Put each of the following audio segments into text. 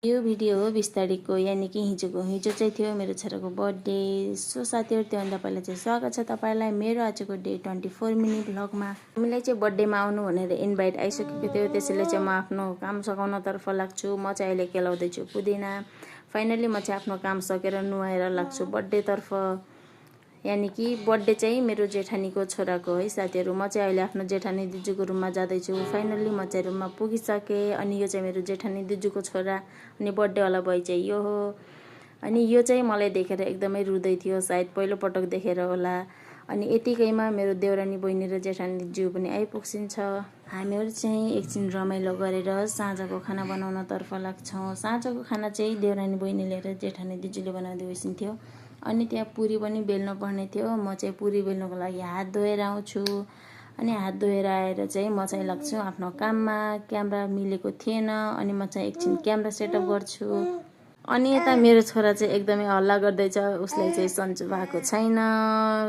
यो भिडियो हो 20 तारिकको यानि कि हिजो चाहिँ थियो मेरो छोराको बर्थडे। सो साथीहरु, त्योभन्दा पहिला चाहिँ स्वागत छ तपाईलाई मेरो आजको डे 24 मिनट भ्लगमा। हामीलाई चाहिँ बर्थडेमा आउनु भनेर इन्भाइट आइसकेको थियो, त्यसैले चाहिँ म आफ्नो काम सघाउनतर्फ लाग्छु। म चाहिँ अहिले केलाउँदैछु पुदिना। फाइनली म चाहिँ आफ्नो काम सकेर नुहाएर लाग्छु बर्थडेतर्फ। यानि कि बर्थडे चाहिँ मेरो जेठानीको छोराको है साथीहरु। म चाहिँ अहिले आफ्नो जेठानी दिजुको रुममा जाँदैछु। फाइनली म चाहिँ रुममा पुगिसकेँ। अनि यो चाहिँ मेरो जेठानी दिजुको छोरा अनि बर्थडे वाला बोय चाहिँ यो हो। अनि यो चाहिँ मलाई देखेर एकदमै रुँदै थियो, सायद पहिलो पटक देखेर होला। अनि यतिकैमा मेरो देउरानी बहिनी र जेठानी दिजु पनि आइपुग्छिन्छ। हामीहरु चाहिँ एकछिन रमाइलो गरेर साँझको खाना बनाउनतर्फ लाग्छौँ। साँझको खाना चाहिँ देउरानी बहिनीले र जेठानी दिजुले बनाउँदै बसिन्थ्यो। अनि त्यहाँ पुरी पनि बेल्न पर्ने थियो। म चाहिँ पुरी बेल्नको लागि हात धोएर आउँछु। अनि हात धोएर आएर चाहिँ म चाहिँ लाग्छु आफ्नो काममा। क्यामेरा मिलेको थिएन अनि म चाहिँ एकछिन क्यामेरा सेटअप गर्छु। अनि यता मेरो छोरा चाहिँ एकदमै हल्ला गर्दैछ, उसलाई चाहिँ सन्चो भएको छैन।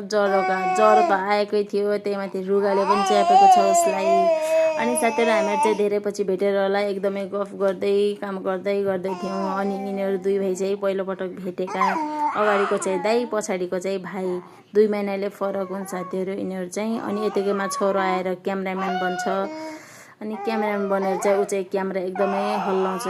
ज्वरो त आएकै थियो, त्यही माथि रुगाले पनि च्यापेको छ उसलाई। अनि साथीहरु, हामीहरु चाहिँ धेरै पछि भेटेर होला, एकदमै गफ गर्दै काम गर्दै थियौँ। अनि यिनीहरू दुई भाइ चाहिँ पहिलो पटक भेटेका, अगाडिको चाहिँ दाइ, पछाडिको चाहिँ भाइ। 2 महिनाले फरक हुन् साथीहरु यिनीहरू चाहिँ। अनि यतिकैमा छोरो आएर क्यामेराम्यान बन्छ। अनि क्यामेराम्यान बनेर चाहिँ ऊ चाहिँ क्यामेरा एकदमै हल्लाउँछ।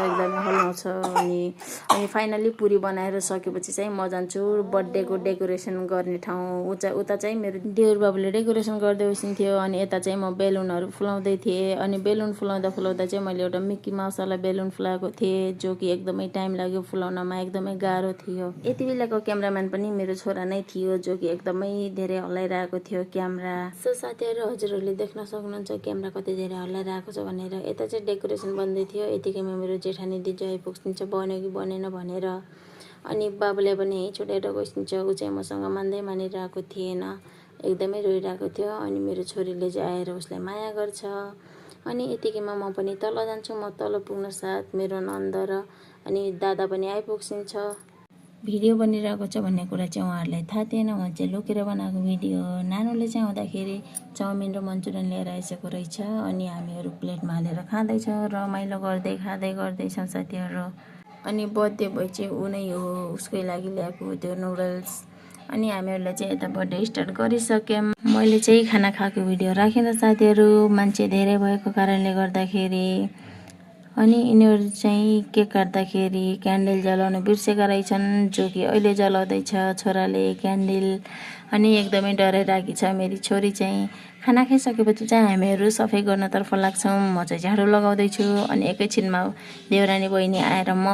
अनि फाइनली पुरी बनाएर सकेपछि चाहिँ म जान्छु बर्थडेको डेकोरेसन गर्ने ठाउँ। उता चाहिँ मेरो देउर बाबुले डेकोरेसन गर्दै बसिन्थ्यो। अनि यता चाहिँ म बेलुनहरू फुलाउँदै थिएँ। अनि बेलुन फुलाउँदा चाहिँ मैले एउटा मिक्की माउस वाला बेलुन फुलाएको थिएँ, जो कि एकदमै टाइम लाग्यो फुलाउनमा, एकदमै गाह्रो थियो। यति बेलाको क्यामेराम्यान पनि मेरो छोरा नै थियो, जो कि एकदमै धेरै हल्लाइरहेको थियो क्यामेरा। सो साथीहरु, हजुरहरूले देख्न सक्नुहुन्छ क्यामेरा कति धेरै हल्लाइरहेको छ भनेर। यता चाहिँ डेकोरेसन बन्दै थियो, यतिकैमा मेरो जेठानी दिजु आइपुग्छिन्छ बन्यो कि बनेन भनेर। अनि बाबुले पनि छुट्याएर गइसिन्छ। ऊ चाहिँ मसँग मानिरहेको थिएन, एकदमै रोइरहेको थियो। अनि मेरो छोरीले चाहिँ आएर उसलाई माया गर्छ। अनि यतिकैमा म पनि तल जान्छु। म तल पुग्न साथ मेरो नन्द र अनि दादा पनि आइपुग्छिन्छ। भिडियो बनिरहेको छ भन्ने कुरा चाहिँ उहाँहरूलाई थाहा थिएन। उहाँ चाहिँ लुकेर बनाएको भिडियो हो। नानुले चाहिँ आउँदाखेरि चाउमिन र मन्चुरियन लिएर आइसकेको रहेछ। अनि हामीहरू प्लेटमा हालेर खाँदैछौँ, रमाइलो खाँदै गर्दैछौँ साथीहरू। अनि बर्थडे बोय चाहिँ ऊ नै हो, उसकै लागि ल्याएको त्यो नुडल्स। अनि हामीहरूले चाहिँ यता बर्थडे स्टार्ट गरिसक्यौँ। मैले चाहिँ खाना खाएको भिडियो राखेन साथीहरू, मान्छे धेरै भएको कारणले गर्दाखेरि। अनि यिनीहरू चाहिँ केक काट्दाखेरि क्यान्डल जलाउन बिर्सेका रहेछन्, जो कि अहिले जलाउँदैछ छोराले क्यान्डल। अनि एकदमै डराइरहेकी छ मेरी छोरी चाहिँ। खाना खाइसकेपछि चाहिँ हामीहरू सफाइ गर्नतर्फ लाग्छौँ। म चाहिँ झाडु लगाउँदैछु। अनि एकैछिनमा देउरानी बहिनी आएर म